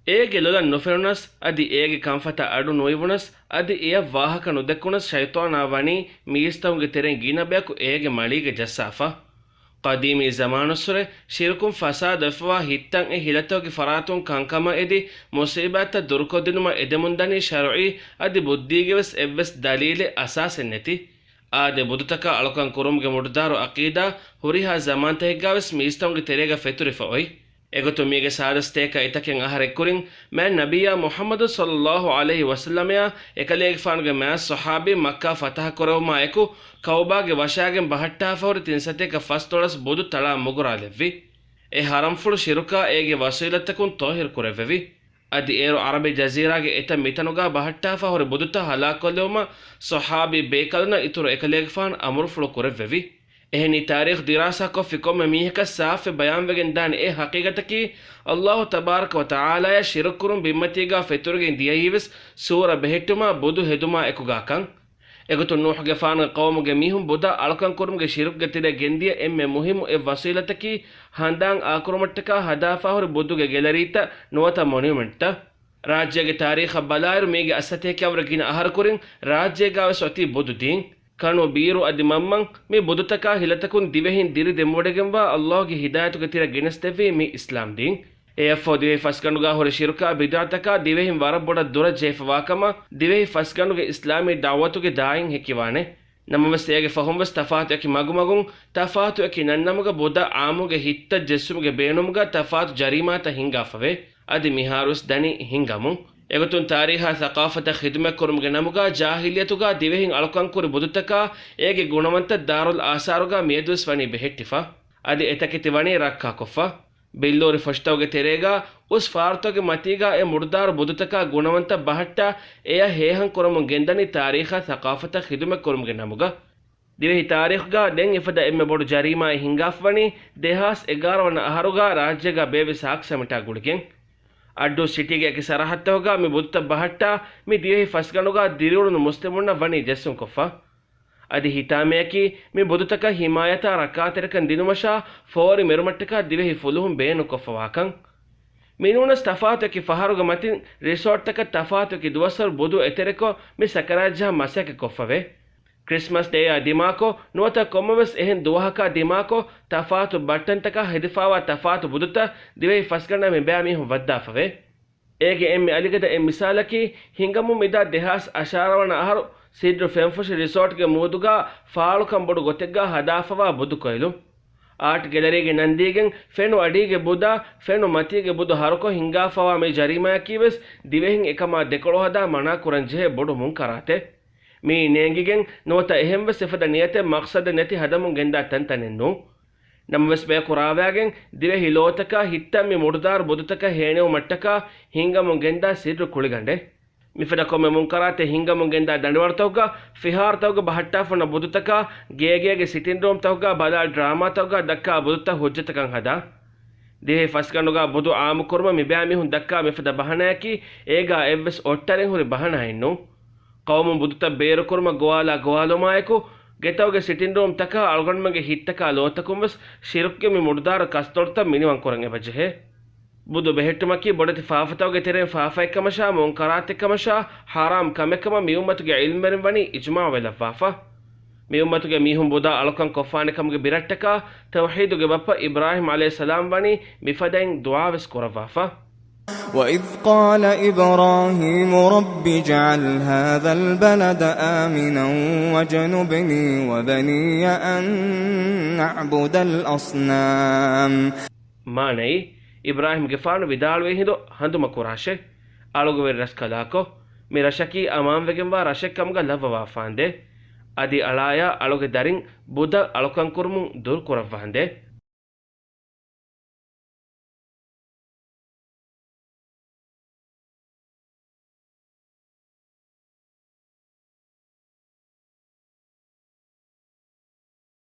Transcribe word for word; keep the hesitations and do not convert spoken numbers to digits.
އޭގެ ލޮލަށް ނުފެނުނަސް، އަދި އޭގެ ކަންފަތަށް އަޑު ނުއިވުނަސް، އަދި އެޔަށް ވާހަކަ ނުދެއްކުނަސް، ޝައިޠާނާ ވަނީ މީސްތަކުންގެ ތެރެއިން ގިނަ ބަޔަކު އޭގެ މަޅީގަ ޖައްސާފަ. ޤަދީމީ ޒަމާނުއްސުރެ ޝިރުކުން ފަސާދަވެފަވާ ހިތްތައް އެ ހިލަތަކުގެ ފަރާތުން ކަންކަމަށް އެދި، މުޞީބާތްތައް ދުރުކޮށްދިނުމަށް އެދެމުންދަނީ ޝަރުޢީ އަދި ބުއްދީގެވެސް އެއްވެސް ދަލީލެއް އަސާސެއް ނެތި. އާދެ، ބުދުތަކާ އަޅުކަން ކުރުމުގެ މުޑުދާރު ޢަޤީދާ ހުރިހާ ޒަމާންތަކެއްގާވެސް މީސްތަކުންގެ ތެރޭގަ ފެތުރިފަ އޮތް. އެގޮތުން މީގެ ސާދަސްތޭކަ އެތަކެއް އަހަރެއްކުރިން، މާތް ނަބިއްޔާ މުޙައްމަދު ޞައްލައްލާހު ޢަލައިހި ވަސައްލަމަޔާ އެކަލޭގެފާނުގެ މާތް ޞަޙާބީން މައްކާ ފަތަޙަ ކުރެވުމާ އެކު، ކަޢުބާގެ ވަށާގެން ބަހައްޓާފަ ހުރި ތިން ސަތޭކަ ފަސް ދޮޅަސް ބުދު ތަޅާ މުގުރާލެއްވި. އެ ޙަރަމްފުޅު ޝިރުކާ އޭގެ ވަސީލަތްތަކުން ޠާހިރު ކުރެއްވެވި. އަދި އޭރު ޢަރަބި ޖަޒީރާގެ އެތައް މިތަނުގާ ބަހައްޓާފަ ހުރި ބުދުތައް ހަލާކުކޮށްލެވުމަށް ޞަޙާބީ ބޭކަލުންނަށް އިތުރު އެކަލޭގެފާނު އަމުރުފުޅު ކުރެއްވެވި. އެހެނީ، ތާރީޚު ދިރާސާކޮށްފި ކޮންމެ މީހަކަށް ސާފުވެ ބަޔާންވެގެން ދާނެ އެ ޙަޤީޤަތަކީ، ﷲ ތަބާރަކަ ވަތަޢާލާޔަށް ޝިރުކުކުރުން ބިންމަތީގާ ފެތުރިގެން ދިޔައީވެސް ސޫރަ ބެހެއްޓުމާ ބުދު ހެދުމާ އެކުގާކަން. އެގޮތުން ނޫޙުގެފާނުގެ ޤައުމުގެ މީހުން ބުދަށް އަޅުކަންކުރުމުގެ ޝިރުކުގެ ތެރެއަށް ގެންދިޔަ އެންމެ މުހިއްމު އެއް ވަސީލަތަކީ، ހަނދާން އާކުރުމަށްޓަކާ ހަދާފާހުރި ބުދުގެ ގެލަރީތައް ނުވަތަ މޮނިއުމެންޓްތައް. ރާއްޖޭގެ ތާރީޚަށް ބަލާއިރު، މީގެ އަށް ސަތޭކައަށްވުރެ ގިނަ އަހަރުކުރިން ރާއްޖޭގާވެސް އޮތީ ބުދު ދީން. ކަނު، ބީރު އަދި މަންމަން މި ބުދުތަކާ ހިލަތަކުން ދިވެހިން ދިރި ދެމިވޮޑިގެންވާ ﷲގެ ހިދާޔަތުގެ ތިރަށް ގެނެސްދެއްވީ މި އިސްލާމް ދީން. އެއަށްފަހު ދިވެހި ފަސްގަނޑުގާ ހުރި ޝިރުކާ ބިދްޢަތަކާ ދިވެހިން ވަރަށް ބޮޑަށް ދުރަށް ޖެހިފަވާކަމަށް ދިވެހި ފަސްގަނޑުގެ އިސްލާމީ ދަޢުވަތުގެ ދާއިން ހެކިވާނެ. ނަމަވެސް، އޭގެ ފަހުންވެސް ތަފާތު އެކި މަގުމަގުން، ތަފާތު އެކި ނަންނަމުގަ ބުދަށް ޢާއްމުގެ ހިތްތައް ޖެއްސުމުގެ ބޭނުމުގަ ތަފާތު ޖަރީމާތައް ހިންގާފަވޭ. އަދި މިހާރުވެސް ދަނީ ހިންގަމުން. އެގޮތުން ތާރީޚާ ސަޤާފަތަށް ޚިދުމަތްކުރުމުގެ ނަމުގަ ޖާހިލިއްޔަތުގަ ދިވެހިން އަޅުކަންކުރި ބުދުތަކާ އޭގެ ގުނަވަންތައް ދާރުލް އާސާރުގަ މިއަދުވެސް ވަނީ ބެހެއްޓިފަ. އަދި އެތަކެތި ވަނީ ރައްކާކޮށްފަ. ބިއްލޫރި ފޮށިތަކުގެ ތެރޭގަ އުސް ފާރުތަކުގެ މަތީގަ އެ މުޑުދާރު ބުދުތަކާ ގުނަވަންތައް ބަހައްޓާ، އެޔަށް ހޭހަން ކުރަމުން ގެންދަނީ ތާރީޚާ ސަޤާފަތަށް ޚިދުމަތް ކުރުމުގެ ނަމުގަ. ދިވެހި ތާރީޚުގަ ދެން އެފަދަ އެންމެ ބޮޑު ޖަރީމާއެއް ހިންގާފަވަނީ ދެހާސް އެގާރަ ވަނަ އަހަރުގަ ރާއްޖޭގަ ބޭއްވި ސާކް ސަމިޓާ ގުޅިގެން. އައްޑޫ ސިޓީގެ އެކި ސަރަހައްދުތަކުގަ މި ބުދުތައް ބަހައްޓާ، މި ދިވެހި ފަސްގަނޑުގަ ދިރިއުޅުނު މުސްލިމުންނަށް ވަނީ ޖެއްސުންކޮށްފަ. އަދި ހިތާމަޔަކީ، މި ބުދުތަކަށް ހިމާޔަތާ ރައްކާތެރިކަން ދިނުމަށާ ފޯރި މެރުމަށްޓަކާ ދިވެހި ފުލުހުން ބޭނުންކޮށްފަވާކަން. މިނޫނަސް ތަފާތު އެކި ފަހަރުގެ މަތިން ރިސޯޓްތަކަށް ތަފާތު އެކި ދުވަސްވަރު ބުދު އެތެރެކޮށް، މި ސަކަރާތްޖަހަން މަސައްކަތްކޮށްފަވޭ. ކްރިސްމަސް ޑޭއާ ދިމާކޮށް، ނުވަތަ ކޮންމެވެސް އެހެން ދުވަހަކާ ދިމާކޮށް، ތަފާތު ބައްޓަންތަކާ ހެދިފާވާ ތަފާތު ބުދުތައް ދިވެހި ފަސްގަނޑަށް މިބައިމީހުން ވައްދާފަވޭ. އޭގެ އެންމެ އަލިގަދަ އެއް މިސާލަކީ، ހިނގަމުން މިދާ ދެހާސް އަށާރަ ވަނަ އަހަރު ސިއްރު ފެންފުށި ރިސޯޓްގެ މޫދުގާ ފާޅުކަން ބޮޑު ގޮތެއްގާ ހަދާފަވާ ބުދު ކޮއިލު. އާޓް ގެލަރީގެ ނަންދީގެން ފެނު އަޑީގެ ބުދާ، ފެނު މަތީގެ ބުދު ހަރުކޮށް ހިންގާފަވާ މި ޖަރީމާއަކީވެސް ދިވެހިން އެކަމާ ދެކޮޅު ހަދާ މަނާ ކުރަން ޖެހޭ ބޮޑު މުންކަރާތެއް. މިއީ ނޭނގިގެން ނުވަތަ އެހެންވެސް އެފަދަ ނިޔަތެއް މަޤްޞަދެއް ނެތި ހަދަމުން ގެންދާ ތަންތަނެއް ނޫން. ނަމަވެސް ބަޔަކު ރާވާގެން ދިވެހި ލޯތަކާ ހިތްތައް މި މުޑުދާރު ބުދުތަކަށް ހޭނެވުމަށްޓަކާ ހިންގަމުން ގެންދާ ސިއްރު ކުޅިގަނޑެއް. މިފަދަ ކޮންމެ މުންކަރާތެއް ހިންގަމުން ގެންދާ ދަނޑިވަޅުތަކުގަ، ފިހާރަތަކުގަ ބަހައްޓާފަވާ ބުދުތަކާ، ގޭގޭގެ ސިޓިންރޫމްތަކުގަ ބަލާ ޑްރާމާތަކުގަ ދައްކާ ބުދުތައް ހުއްޖަތަކަށް ހަދާ. ދިވެހި ފަސްގަނޑުގަ ބުދު އާއްމުކުރުމަށް މިބައިމީހުން ދައްކާ މިފަދަ ބަހަނާއަކީ އޭގަ އެއްވެސް އޮއްޓަރެއް ހުރި ބަހަނާއެއް ނޫން. ޤައުމުން ބުދުތައް ބޭރުކުރުމަށް ގޮވާލާ ގޮވާލުމާއެކު، ގެތަކުގެ ސިޓިންރޫމްތަކާ އަޅުގަނޑުމެންގެ ހިތްތަކާ ލޯތަކުންވެސް ޝިރުކުގެ މި މުޑުދާރު ކަސްތޮޅުތައް މިނިވަންކުރަން އެބަޖެހޭ. ބުދު ބެހެއްޓުމަކީ ބޮޑެތި ފާފަތަކުގެ ތެރެއިން ފާފައެއްކަމަށާ، މުންކަރާތެއްކަމަށާ، ޙަރާމް ކަމެއްކަމަށް މިއުއްމަތުގެ ޢިލްމުވެރިން ވަނީ އިޖްމާޢުވެލައްވާފަ. މިއުއްމަތުގެ މީހުން ބުދަށް އަޅުކަން ކޮށްފާނެކަމުގެ ބިރަށްޓަކާ، ތައުޙީދުގެ ބައްޕަ އިބްރާހީމް ޢަލައިހިއްސަލާމް ވަނީ މިފަދައިން ދުޢާވެސް ކުރައްވާފަ. وإذ قال إبراهيم رب اجعل هذا البلد آمنا واجنبني وبني أن نعبد الأصنام. މާނައީ، އިބްރާހީމްގެފާނު ވިދާޅުވި ހިނދު ހަނދުމަކުރާށޭ، އަޅުގަވެރި ރަސްކަލާކޮ، މި ރަށަކީ އަމާންވެގެންވާ ރަށެއްކަމުގަ ލައްވަވާފާނދޭ. އަދި އަޅާޔާ އަޅުގެ ދަރިން ބުދަށް އަޅުކަންކުރުމުން ދުރުކުރައްވާނދޭ.